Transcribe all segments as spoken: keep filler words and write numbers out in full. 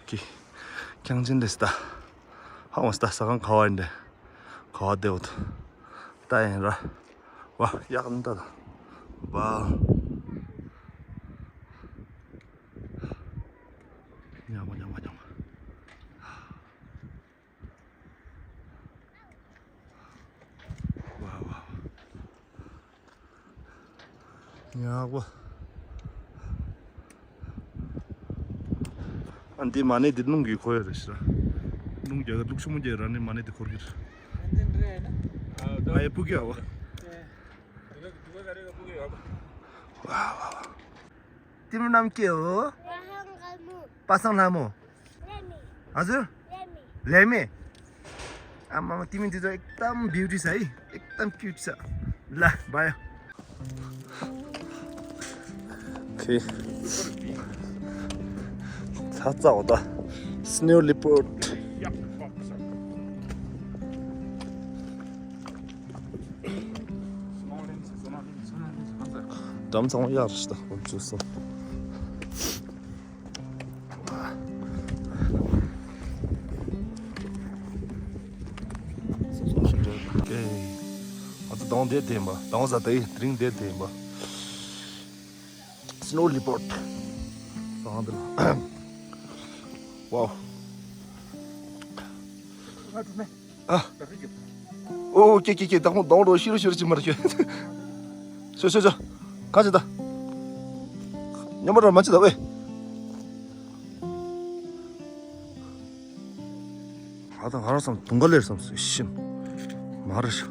ཀི། ཀྱང་ཅིན་རེད་ད། ཧ་འོང་ད་ས་ཁང་ག་བ་ཡིན་དེ། ག་བ་དེ་འོ་ད། ད་ཡིན་ར། ཝ་ཡག་ནི་ད་ད། བ། ཉག་མ་ཉག་མ་ཉག་མ། ཝ་ཝ་ཝ། ཉག་པ། ཨ་འདི་མ་ཎི་འདི་རླུང་གིས་འཁོར་ཡ་རེད་ཤི་ར། རླུང་རྒྱག་གི་རླུང་ཆུང་མོ་རྒྱག་ར་ནི་མ་ཎི་འདི་འཁོར་གི་རེད། ཨ་ཡ་སྤུ་གི་ཨ་བ། ཝ་ཝ་ཝ། तिम्रो नाम के हो? पासाङ लामो। पासाङ लामो। लेमी। हजुर? लेमी। लेमी। आमामा, तिमी दिदी एकदम ब्युटी छ है, एकदम क्युट छ। ल, बाय। ओके। छ छ हो त। Snow leopard. འགྲམ་ཚང་མ་གཡར་ཤི་ད་ཁོང་ཚོས་སོང་། ཨ་ཚོ་དང་དེ་དེ་ཡིན་པ། དང་ས་དེ་དེ་རིང་དེ་དེ་ཡིན་པ། སི་ནོ་ལི་པོར་ཊི། ས་ཁང་དེ་ལ། ཝའོ། ཨ། ཨོ་ཀེ་ཀེ་ཀེ། དང་དང་རོ་ཤི་རོ་ཤི་རོ་ཅི་མར་ཤི། ཤོ་ཤོ་ཤོ། ཁ་ཅི་ད། ཉམས་པ་ར་མ་ཅི་ད་ཝེ། ང་དང་ང་རང་བསམ་དུང་དཀར་ལེར་བསམ་སོང་ཤིམ། མ་རེད་ཤག་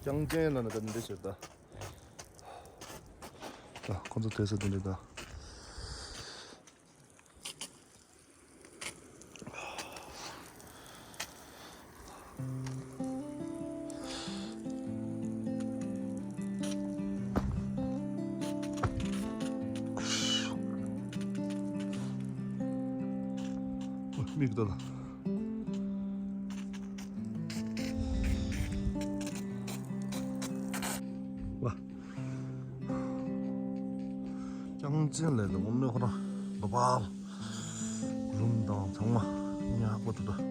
ཀྱང་ཅན་ལ་ན་ད་འདི་ཟེར་ད། ད་ཁོང་ཚོ་དེ་ཚོ་འདི་འདྲ་ད། མིག་ལྟོས་ལ། ཝ། ཀྱང་ཅན་ལས་དང་དངོས་གནས་ཁོ་རང་བ་བ་རུམ་དང་ཚང་མ་ཉག་པ་འདུག་ད།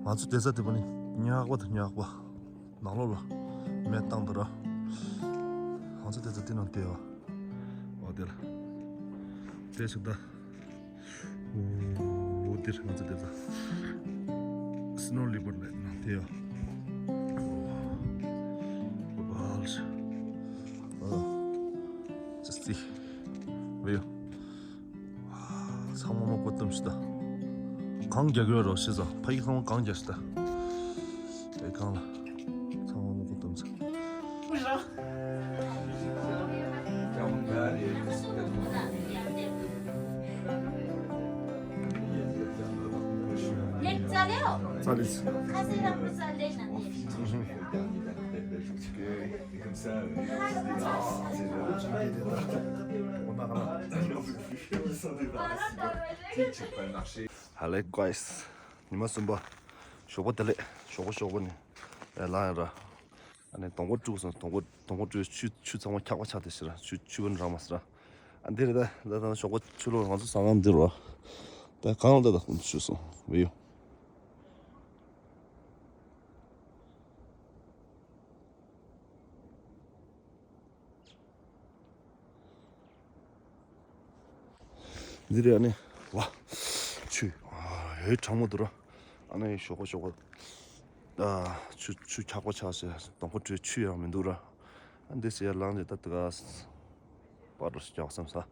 ང་ཚོ་བསྡད་ས་དེ་པ་ནི་ཉག་པ་དང་ཉག་པ། ནང་ལོགས་ལ་མེ་བཏང་འདུག་ར། ང་ཚོ་བསྡད་ས་དེ་ནང་བསྡད་པ། འོ་དེ་ལ་བསྡད་ཞིག་ད། འོ་འདིར་ང་ཚོ་བསྡད་ས། སི་ནོ་ལི་པར་ལ་ན་དེ་ཡ། བ་ལ་ཤ། ཨ། ཅི་སི། བེ་ཡོ། ཚང་མ་མ་ཀོ་ཏམ་ཤི་ད། གང་རྒྱག་ཡོད་རོ་ཤི་ཟ། ཕ་གི་ཚང་མ་གང་རྒྱག་ཤི་ད། དེ་གང་ལ། ཚང་མ་མ་ཀོ་ཏམ་ཤི། ཙ་ལི། ཧ་ལས་ཀོ་ཨིས། ཉི་མ་གསུམ་པ། ཞོགས་པ་དེ་ལས་ཞོགས་པ་ཞོགས་པ་ནས་ལངས་ཡ་ར། ཨ་ནི་དང་པོ་དཀྲུགས་སོང་། དང་པོ་དང་པོ་དཀྲུགས། ཆུ་ཆུ་ཚང་མ་འཁྱག་པ་ཆགས་ཏེ་ཤི་ར། ཆུ་ཆུ་བོ་ནི་རག་མ་སོང་ར། ཨ་འདི་རེད་ད། ད་ད་ཞོགས་པ་ཆུ་ལོག་ང་ཚོ་ས་ཁང་འདི་རུ། ད་གང་ལ་ད་ད་ཁོང་ཚོ་ཆུ་སོང་བེ་ཡོ། འདི་རེད། ཨ་ནི་ཝ། ཆུ། ཨ་ཧེ་གྲང་མོ་འདུག་ར། ཨ་ནི་ཞོགས་པ་ཞོགས་པ། ཨ་ཆུ་ཆུ་འཁྱག་པ་ཆགས་ཤག་དང་པོ་དཀྲུགས། ཆུ་ཡང་མི་འདུག་ར། ཨ་འདི་ཟེར་ཡ་ལངས་རྗེས་ད་དེ་ག་པར་རོ་ཞིག་རྒྱག་བསམ་ས། ཨ་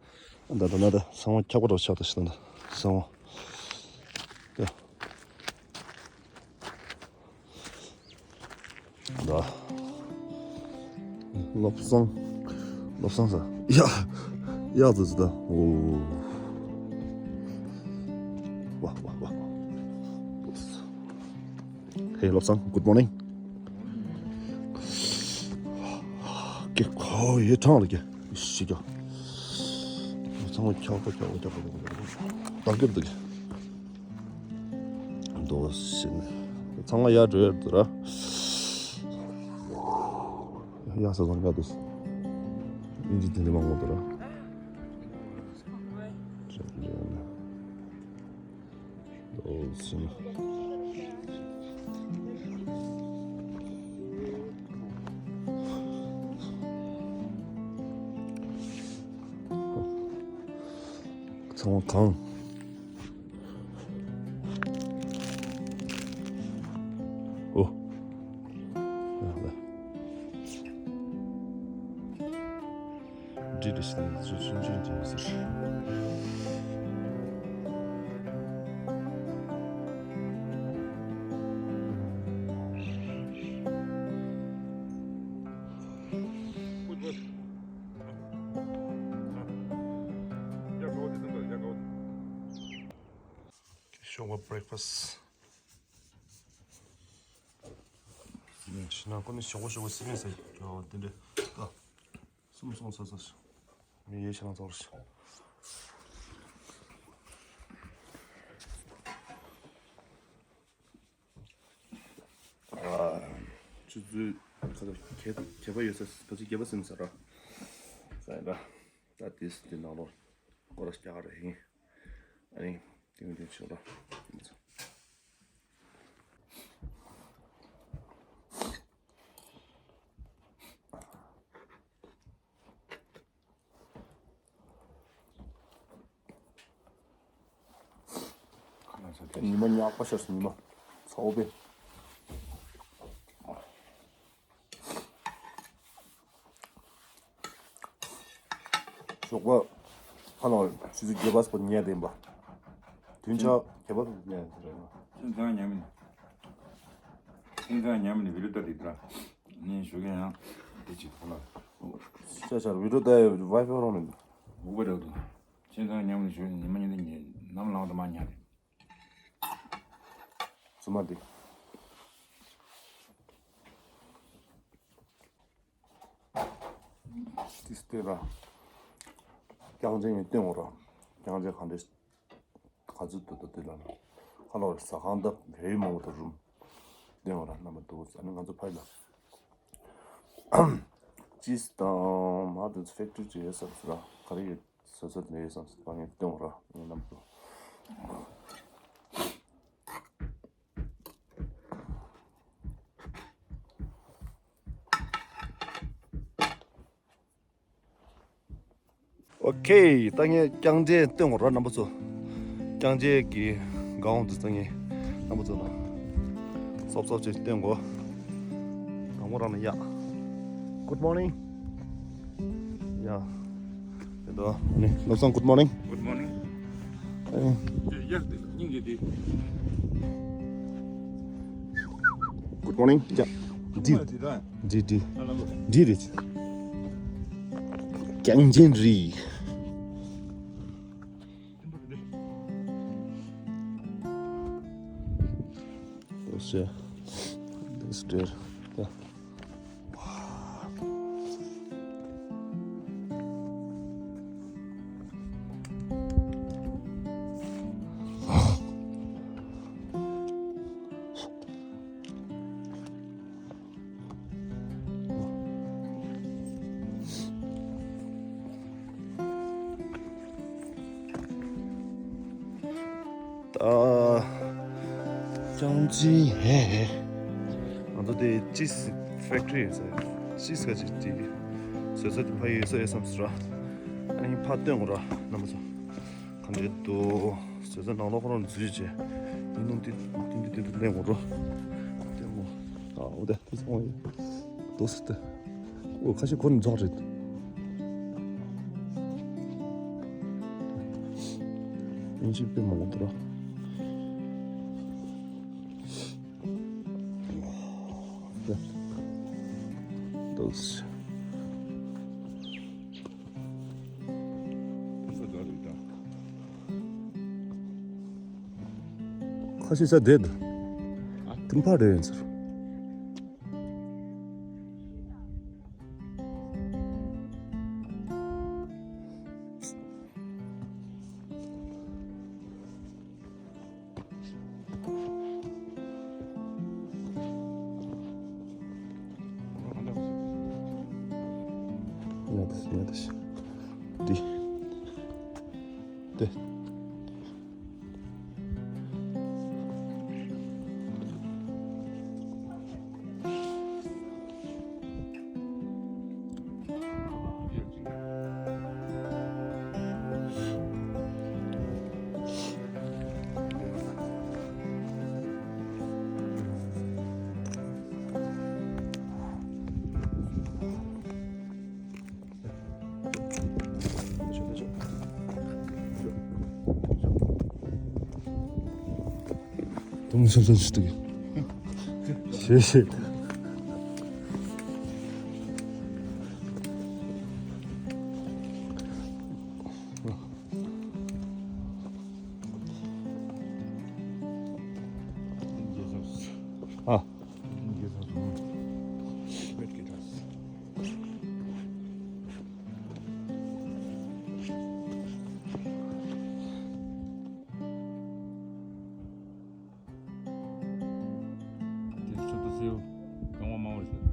ད་ད་ན་ད་ཚང་མ་འཁྱག་པ་རོ་ཆགས་ད་ཤི་ད་ད་ཚང་མ། ཡ། ད། བློ་བཟང་། བློ་བཟང་ས། ཡ། ཡ་ཙི་ཙི་ད། འོ། ཝ་ཝ་ཝ། Hey, བློ་བཟང་། Good morning. ཀྱེ་ཁོ་ཡེ་གྲང་ལ་ཀྱེ། ཤི་ཀྱོ། ཚང་མ་ཁྱོག་པོ་ཁྱོག་པོ་ཁྱོག་པོ་ཁྱོག་པོ། དར་གྱུར་འདུག་ཀྱེ། འདུག་ཟིན། ཚང་མ་ཡར་འགྲོ་ཡར་འདུག་ར། ཡ་ས་བཟང་ག་འདུག་ཨིན་ཇི་དེ་འདྲ་མང་པོ་འདུག་ར། འདུག་ཟིན། ཚང་མ་གང་། ཨོ། ཡ་ལ། འདི་རེད་ཟེར་ནས་ཚུར་ཚུར་འཛིན་འཛིན་ཟེར། ཞོགས་པ་breakfast། ཤི་ན་ཁོ་ནི་ཞོགས་པ་ཞོགས་པ་སི་མེན་ཟ་ཡོད་དེ་འདྲ། ད། སུམ་སོང་ས་ས་ཤ། མི་ཡེ་ཤ་ན་ཚོར་ཤ། ཨ། ཆུ་ཚོད་ཁ་ཚ་གད་གད་པ་ཡོད་ས་ཕལ་ཆེར་བརྒྱད་པ་ཟིན་ས་ར། ས་ཡིན་ར། ད་དེས་དེ་ནང་ལོགས་སྐོར་ར་རྒྱག་ར་ཡིན། ཨ་ནི་དེ་མི་དེ་ཆུ་ར། ཉི་མ་ཉག་པ་ཤར་སོང་། ཉི་མ་ཚ་བོ་པས། ཞོགས་པ་ཁ་ནང་ཆུ་ཚོད་བརྒྱད་པ་སྐོར་ཉལ་བསྡད་པ། བདུན་ཆ་བརྒྱད་པ་ཉལ་ཟེར་རེད། ཁྱེད་ཚང་ཉལ་མི་ནི། ཁྱེད་ཚང་ཉལ་མི་ནི་བི་ལི་ཏ་རིག་དྲ། ནས་ཞུ་མཁན་ཡང་དེ་ཅིག་ཐོག་ལ། ཤ་ཤ་བི་ལི་ཏ་ཡི་ཝའི་ཕའི་རོགས་ནི། འུག་པ་རེད་འདུག་ཁྱེད་ཚང་ཉལ་མི་ནི་ཞུ་ཉི་མ་ཉིན་དེ་ཉལ་ནམ་ལངས་དུ་མ་ཉལ་རེད། སུ་མ་དེ། ཏིས་ཏེ་ར། རྐྱང་རྗེན་ནས་སྟོན་འོ་ར། རྐྱང་རྗེན་གང་འདྲས། ག་ཚོད་འདུག་ད་དེ་ལ་ན། ཁ་ལོ་ར་ཟ་ཁང་ད་བེ་རི་མང་པོ་ད་རུམ། སྟོན་འོ་ར་རྣམ་པ་འདུག་ཨ་ནི་ང་ཚོ་ཕ་ཡི་ལ། ཅིས་དང་མ་དེ་ཚོ་ཕེག་ཊི་རི་ཅིག་ཡོད་ས་ར་ག་རེ་ཡོད། ཟོས་ཚོད་ལས་བསམ་སོང་། ངས་སྟོན་ར་ངས་རྣམ་པ། ཨོ་ཁེ། ད་ངས་རྐྱང་རྗེན་སྟོན་དགོས་ར་རྣམ་པ་ཚོ། རྐྱང་རྗེན་གྱི་གའོན་དུ་ད་ངས་རྣམ་པ་ཚོ་ལ་སོབ་སོབ་ཅིག་སྟོན་དགོས། དང་པོ་རང་ལ་ཡ། Good morning. ཡ། དེ་དོ་ནི་བློ་བཟང་། Good morning. Good morning. ཨེ། དེ་ཡར་དེ་སྙིང་རྗེ་དེ། Good morning. ཡ། འདི་འདི་འདི་འདི་རེད། རྐྱང་རྗེན་རི། That's it. That's it. ཡ། ད་ཅང་ཅི་ཧེ་ཧེ། ང་ཚོ་དེ་ཅིས་ཕེག་ཊི་རི་ཡིན་ཟེར། ཅིས་ག་ཅིག་དེ་བཟོས་ཚོད་དེ་ཕ་ཡི་ཡོད་ས་ཡོད་བསམ་སོང་ར། ཨ་ནི་ཕ་སྟོན་དགོས་ར་རྣམ་པ་ཚོ། ག་འདྲས་འདུག་བཟོས་ཚོད་ནང་ལོགས་ཁོ་རང་འཛུལ་བྱས། ཡིན་ནོ་འདི་འདི་འདི་འདི་འདི་ལེན་དགོས་ར། སྟོན་དགོས། ཨ་འོ་དེ་དེ་ཚོ་ཡིན། འདུག་སེ་ཏེ། ཨོ་ཁ་ཤས་ཁོ་ནི་རྫོགས་རེད། ཨིན་ཇི་དཔེ་མང་པོ་འདུག་ར། འདུག་སེ། ཁ་ཤས་ས་བསྡད་འདུག་ཨ། ཕར་རེད་ཡིན་ཟེར། ཡ་ད་ཡ་ད་ཤི། འདི། འདི། དུང་སོ་སོ་སོ་སྟུག་ཤེས་ཤེས། ཨ། དེ་ཚོ་ཏུ་སེའུ་གང་བ་མང་བ་ཟེར།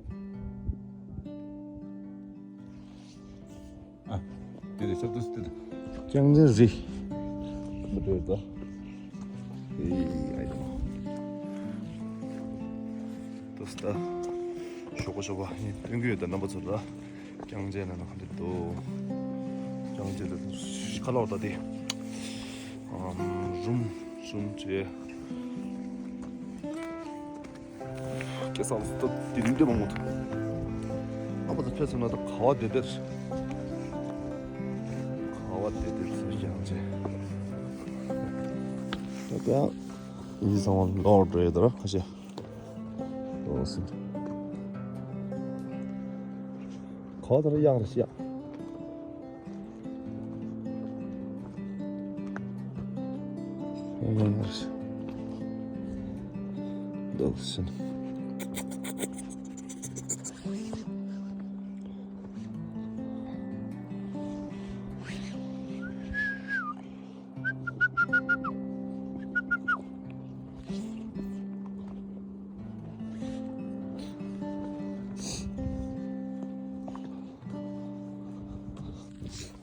ཨ། དེ་རེད་ཤག་ཏུ་སྟེ། རྐྱང་རྩེན་རི། མི་འགྲོ་ད། ཨེ་ཨའི་དང་། ཏུ་སྟ། ཞོགས་པ་ཞོགས་པ་ཡིན་སྟོན་གྱི་ཡོད་ད་རྣམ་པ་ཚོ་ལ། རྐྱང་རྩེན་ལ་ན་ག་འདི་འདུག་རྐྱང་རྩེན་ལ་ཁ་ལོག་ད་དེ། ཨམ། རུམ་རུམ་བྱས། སྐྱེ་ས་ལ་སྟབས་བདེ་འདི་མང་པོ་འདུག་ཨ་མ་ཚོ་ཕེབས་སོང་ན་ད་ག་བ་བདེ་བདེར། ག་བ་བདེ་བདེར་ཚུར་ཀྱང་བྱས། ད་ཡང་ཡིད་ཚང་བ་ལོག་འགྲོ་ཡོད་དོ་ར་ཁ་ཤས། ལོག་སོང་། ག་བ་ད་ར་གཡག་རེད་ཤག་འདུག་ཟིན།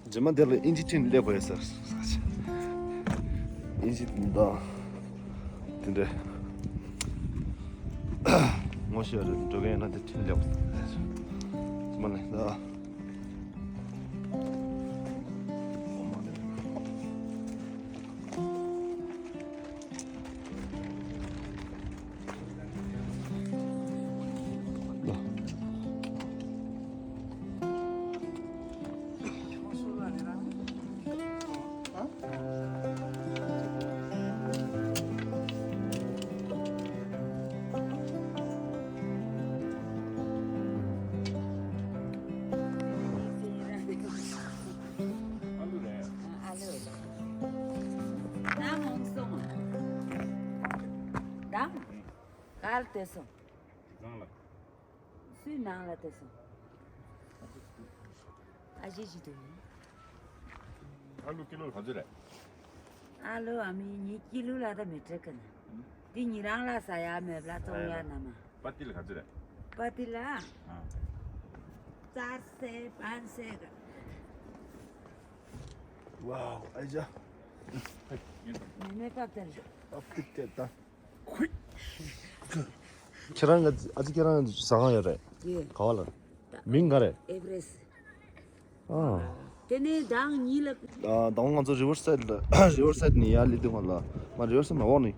རྗེས་མ་དེ་ལ་ཨིན་ཇི་ཁྲིད་སླེབས་དགོས་ཟེར། ཨིན་ཇི་དང་དེ་འདྲ་ངོ་ཤེས་རེད་འགྲོ་མཁན་ཡོད་ན་དེ་ཁྲིད་སླེབས་དགོས། རྗེས་མ་ལ་ད། ཨ་ལུ་རེད། ཨ་ལུ། ད་མོང་སོང་། ད། གར་དེ་སོང་། བཟང་ལ། སུའི་ནང་ལ་དེ་སོང་། ཨ་ཞེ་ཞིག་འདུག་ཨ་ལུ་ཀི་ལོ་ག་ཚོད་རེད། ཨ་ལུ་ཨ་མི་ཉི་ཀི་ལོ་ལ་ད་མི་སྤྲད་གི་ན། དེ་ཉི་རང་ལ་ཟ་ཡ་མེད་པ་བཙོང་ཡ་ན་མ། པ་ཏི་ལ་ག་ཚོད་རེད། པ་ཏི་ལ། ཨ། ཙར་སེ་པན་སེ་ག་ཝའོ་ཨ་ཅག་མེ་མེ་པ་ཏི་ལ། པ་ཏི་ལ་ད། ཁྱེད་རང་གི་ཨ་ཅེ་ཁྱེད་རང་ཟ་ཁང་ཡོད་རེད། ཡོད། ག་བ་ལ། མིང་ག་རེད། ཨེ་བ་རེ་སི། ཨ། དེ་ནས་ཟླ་གཉིས་ལ། ཨ། ཟླ་བ་ང་ཚོ་རི་ཝར་སའེ་ཌི་ལ་རི་ཝར་སའེ་ཌི་ནས་ཡར་སླེབས་དུས་སྒང་ལ་མ་རི་ཝར་སའེ་ཌི་ནང་འོག་ནས་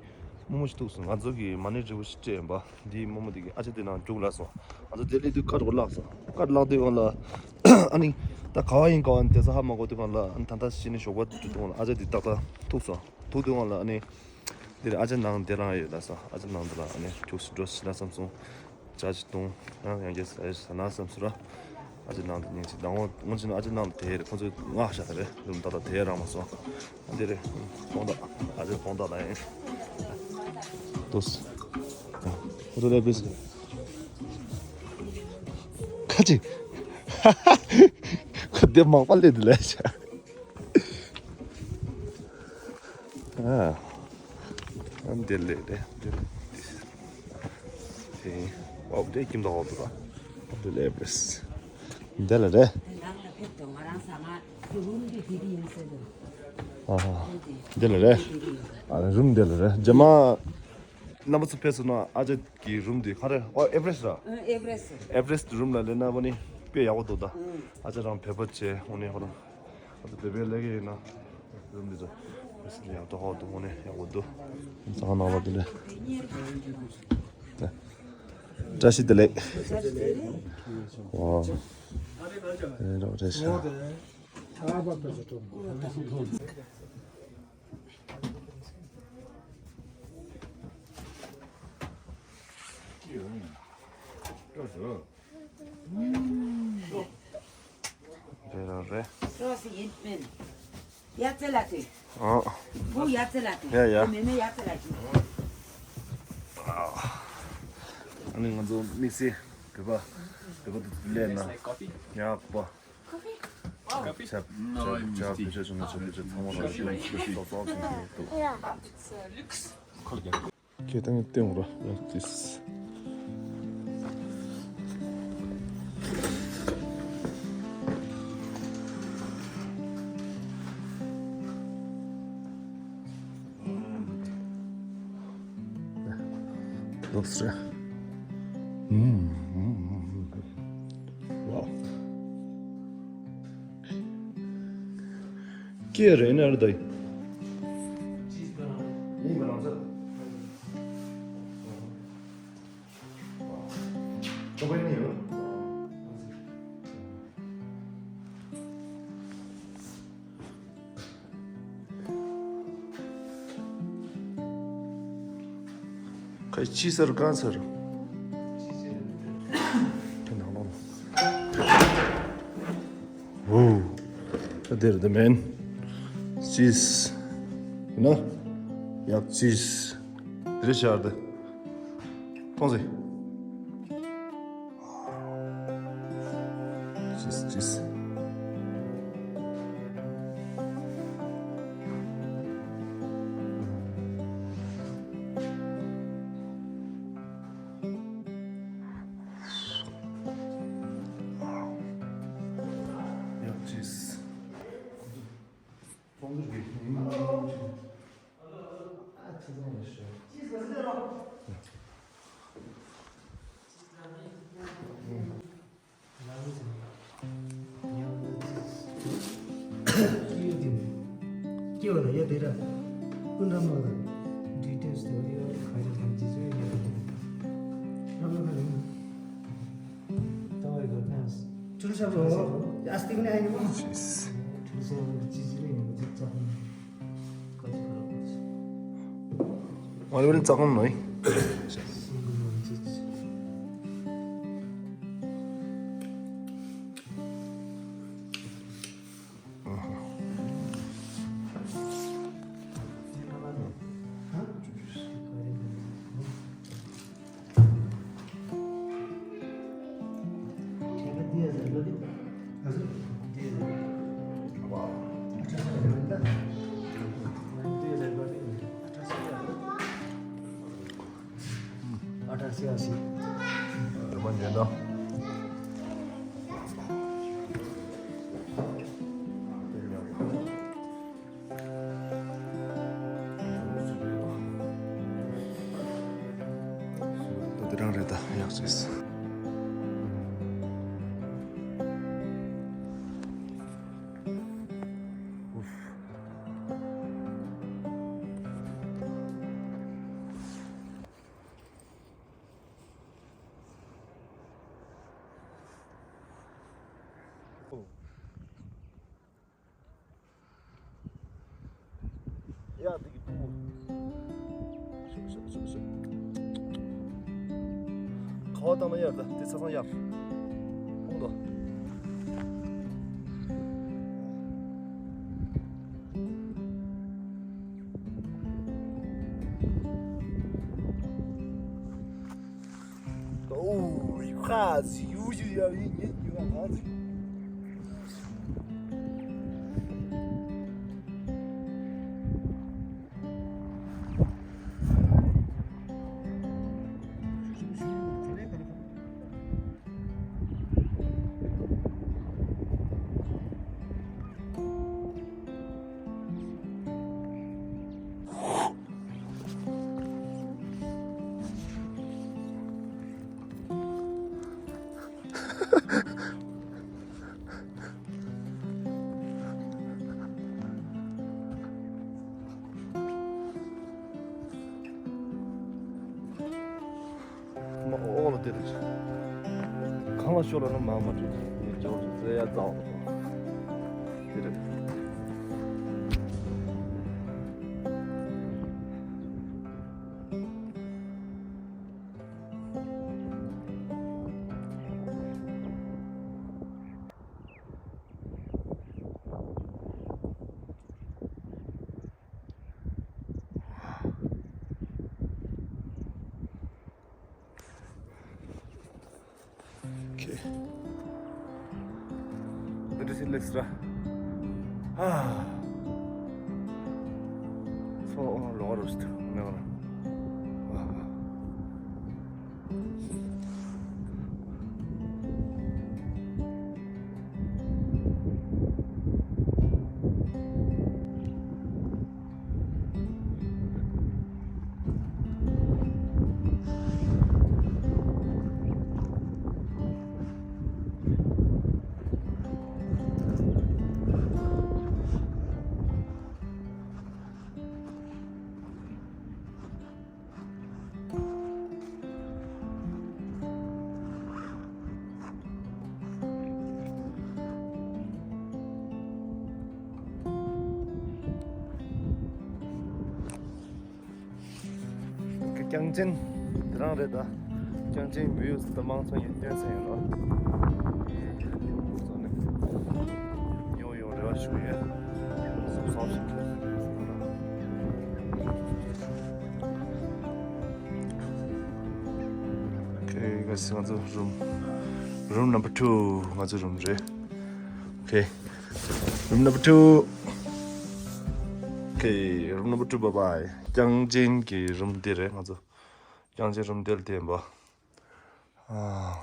རྨོ་མོ་ཞིག་ཐུག་སོང་། ང་ཚོ་གི་མ་ཎི་རིལ་བུ་ཞིག་སྤྲད་ཡིན་པ། འདིའི་རྨོ་མོ་དེ་གིས་ཨ་ཅེ་དེ་ནང་རྒྱུགས་ལབ་སོང་། ང་ཚོ་དེ་སླེབས་དུས་ཀར་འགོ་བརླག་སོང་། ཀར་བརླག་དུས་སྒང་ལ་ཨ་ནི་ད་ག་བ་ཡིན་ག་བ་ཡིན་དེ་ཚོ་ཧ་མ་གོ་དུས་སྒང་ལ་ཨ་ནི་ད་ལྟ་གཞི་ནས་ཞོགས་པ་དུས་སྒང་ལ་ཨ་ཅེ་དེ་ཏག་ཏག་ཐུག་སོང་། ཐུག་དུས་སྒང་ལ་ཨ་ནི། འདིར་ཨ་ཅེ་ནང་དེ་རང་ཡོད་ལ་ས། ཨ་ཅེ་ནང་དེ་ལ་ཨ་ནི་ཁྱུག་སུ་འགྲོ་ཤི་ན་བསམ་སོང་། ཇ་ཅིག་བཏུང་ཡང་ཡང་རྒྱལ་ས་ཡོད་ས་ན་བསམ་སོང་ར། ཨ་ཅེ་ནང་དེ་ཉིན་ཅིག་དང་པོ་སྔོན་ཆད་ཨ་ཅེ་ནང་དེ་རེད། ཁོ་ཚོས་མངགས་བཞག་ད་རེད། རུམ་ཏག་ཏག་དེ་རང་མ་སོང་། ཨ་འདི་རེད། དཔང་རྟགས་ཨ་ཅེ་དཔང་རྟགས་ལ་ཡིན། ཏོས། ཁོ་ཚོ་ལས་པས། ཁ་ཅིག་ཁོ་དེ་མང་པ་ལས་དེ་ལས་བྱ། ཨ། ཨ་འདི་ལས་རེད། འདི་ལས། དེ། ཨོ་དེ་ཁྱིམ་དང་ཨོ་དེ་ར། འདི་ལས་པས། འདི་ལ་རེད། དེ་ནང་ལ་ཕེབས་དང་ང་རང་ས་ང་དེ་རུམ་འདི་དེ་དེ་ཡིན་ཟེར་དུ། ཨ་ཧ། འདི་ལ་རེད། ཨ་རུམ་འདི་ལ་རེད། རྗེས་མ། རྣམ་པ་ཚོ་ཕེབས་སོང་ན་ཨ་ཅག་གི་རུམ་དེ་ག་རེ། ཨོ་ཨེ་བ་རེ་སི་ར། ཨེ་བ་རེ་སི། ཨེ་བ་རེ་སི་རུམ་ལ་སླེབས་ན་ཨ་ནི་དཔེ་ཡག་པོ་འདུག་ད། ཨ་ཅག་རང་བོད་པ་བྱས་ཨ་ནི་ཧོ་ར། ཨ་ཅག་བོད་པའི་ལས་ཀ་ཡིན་ན་རུམ་འདི་ཚོ་ཨེ་བ་རེ་སི་ཡག་ཏུ་ཧོ་འདུག་ཨ་ནི་ཡག་པོ་འདུག་ས་ཁང་ནང་ལ་དེ་ལས། བཀྲ་ཤིས་བདེ་ལེགས། ཨོ། ཨེ་རོ་རེ་ཤ། རེད་རེད་རེད། སོ་སོ་ཡིན་མིན། ཡ་ཙེ་ལ་ཏི། ཨོ། བུ་ཡ་ཙེ་ལ་ཏི། ཡ་ཡ། མེ་མེ་ཡ་ཙེ་ལ་ཏི། ཨ་ནི་ང་ཚོ་དམིགས་བསལ་བོད་པ་བོད་པ་དུ་ལས་ན་ཡག་པོ། ཁོ་ཕི། ཁོ་ཕི། ཆབ་ཆབ་ཆབ་བེད་སྤྱོད་བྱུང་ན་ཆབ་བེད་སྤྱོད་ཚང་མ་རང་བཞིན་གྱི་ཏོག་ཏོག་བྱུང་གི་འདུག་ཁྱེད་ཏང་སྟེང་ར་ཡག་ཅིས། ལོགས་རེད། ཨུམ། ཨུམ། ཨུམ། ཨུམ། ཝའོ། ཀེ་རེ་ནར་དེ། ཡིན་པ་ལང་ཚོ། ཅོ་པའི་ནི་ཡོད། ཁ་ཅི་ཟེར་གང་ཟེར། དེ་ནང་ལོགས་ལ། ཝུ། ད་དེར་དེ་མེན། ཅིས། ཡིན་ན། ཡག་ཅིས། དེ་རེད་ཤར་དེ། མཐོང་ཟེ། ཅིས་ཅིས། ཡག་ཅིས། ཨ་ལེ་ཙག་ཁང་ནོ། ཨ་ཏྲ་སི་ཨ་སི། རེ་མ་ཉན་ན། ད་དེ་རང་རེད་ད། ཡག་ཅིག་ཡ་འདི་གི་ཐུག་ཤུག་ཤུག་ཤུག་ཤུག་ཁ་བ་བཏང་ན་ཡར་ད་དེ་ཚ་ཚང་ཡར། ཧོང་དོ། ད་ཡུ་ཞུ་ཡ་ཡིན་ཉེ་ཉེ་ག་གང་ཚིག་མ་འོག་ལ་དེ་རེད། གང་ལ་ཤོར་ལ་ན་མ་མ་འགྲིག་མི་འཇོག་ཅིག་རྩེ་ཡ་རྩ་བ་དེ་རེད། Okay. འདི་འདྲ་ཞིག་སླེབས་སོང་། ཨ། སོ་ལོག་རོགས་ཞིག་མེད་པར། རྐྱང་ཅན་དེ་རང་རེད་ད། རྐྱང་ཅན་བིའུ་ད་མང་ཚོགས་ཡིན་སྟོན་ས་ཡིན་ནོ། ཉོ་ཡོང་རེ་བ་ཞུ་ཡོད། སོབ་སོབ་ཞིག Okay, guys, ང་ཚོ་རུམ། རུམ་number two ང་ཚོ་རུམ་རེད། Okay. རུམ་number two. Okay, རུམ་number two, bye bye. རྐྱང་ཅན་གྱི་རུམ་འདི་རེད་ང་ཚོ། རྐྱང་ཅན་རུམ་འདི་ལ་བསྡད་ཡིན་པ། ཨ།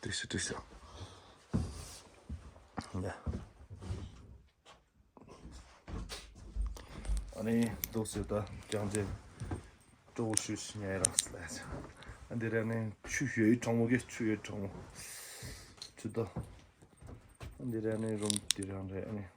འགྲིག་ཤག་འགྲིག་ཤག་ཡ། ཨ་ནི་འདུག་ཟེར་ད་རྐྱང་ཅན། སྤྲོ་བོ་ཞུ་ཞུ་ཉལ་རང་སླེབས། ཨ་འདི་རེད་ནི་ཆུ་ཡོད་གྲང་མོ་གི་ཆུ་ཡོད་གྲང་མོ། ཆུ་ད། ཨ་འདི་རེད་ནི་རུམ་འདི་རང་རེད་ཨ་ནི།